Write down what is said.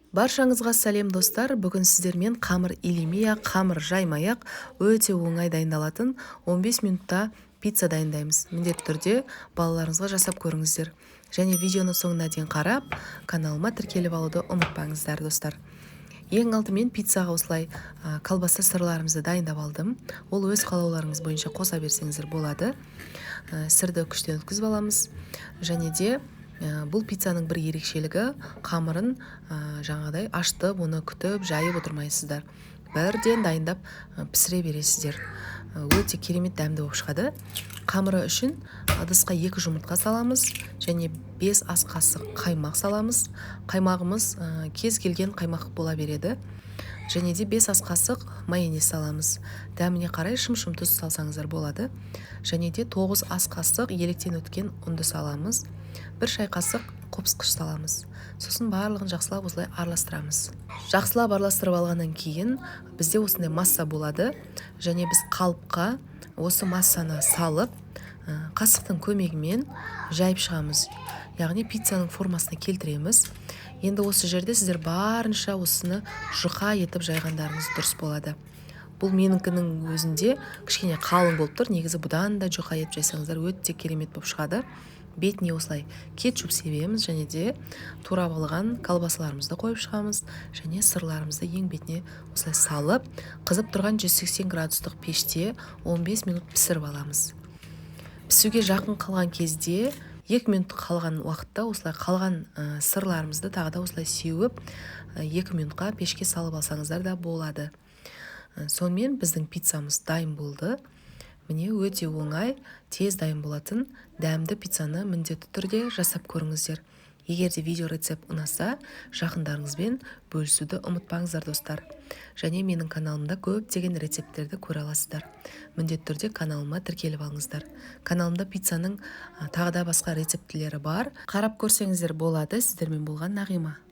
Баршаңызға сәлем, достар! Бүгін сіздермен қамыр илемей-ақ, қамыр жаймай-ақ, өте оңай дайындалатын 15 минутта пицца дайындаймыз. Міндетті түрде балаларыңызға жасап көріңіздер және видеоны соңына дейін қарап, каналыма тіркеліп алуды ұмытпаңыздар, достар. Ең алдымен пиццаға осылай колбаса, сырларымызды дайындап алдым. Ол өз қалауларыңыз бойынша қоса берсеңіздер болады. Сырды күштен өткізіп аламыз. Және де бұл пиццаның бір ерекшелігі: қамырын жаңағыдай ашытып, оны күтіп, жайып отырмайсыздар, бірден дайындап, пісіре бересіздер. Өте керемет дәмді болып шығады. Қамыры үшін ыдысқа екі жұмыртқа саламыз және 5 ас қасық қаймақ саламыз. Қаймағымыз кез келген қаймақ бола береді. Және де 5 ас қасық майонез саламыз. Дәміне қарай шым-шым тұз салсаңыздар болады. Және де 9 ас қасық електен өткен ұнды саламыз. 1 шай қасық қопсқыш саламыз. Сосын барлығын жақсылап осылай араластырамыз. Жақсылап араластырып алғаннан кейін бізде осындай масса болады. Және біз қалыпқа осы массаны салып, қасықтың көмегімен жайып шығамыз, яғни пиццаның формасына келтіреміз. Енді осы жерде сіздер барынша осыны жұқа етіп жайғандарыңыз дұрыс болады. Бұл менікінің өзінде кішкене қалың болып тұр, негізі бұдан да жұқа етіп жайсаңыздар, өте керемет болып шығады. Бетіне осылай кетчуп себеміз және де турап алған колбасаларымызды қойып шығамыз және сырларымызды ең бетіне осылай салып, қызып тұрған 180 градустық пеште 15 минут пісіріп аламыз. Пісуге жақын қалған кезде, 2 минут қалған уақытта, осылай қалған сырларымызды тағы да осылай сеуіп, 2 минутқа пешке салып алсаңыздар да болады. Сонымен біздің пиццамыз дайын болды. Міне, өте оңай, тез дайын болатын дәмді пиццаны міндетті түрде жасап көріңіздер. Егер де видео рецепт ұнаса, жақындарыңызбен бөлісуді ұмытпаңыздар, достар. Және менің каналымда көптеген рецепттерді көре аласыздар. Міндетті түрде каналыма тіркеліп алыңыздар. Каналымда пиццаның тағы да басқа рецептілері бар, қарап көрсеңіздер болады. Сіздермен болған Нағима.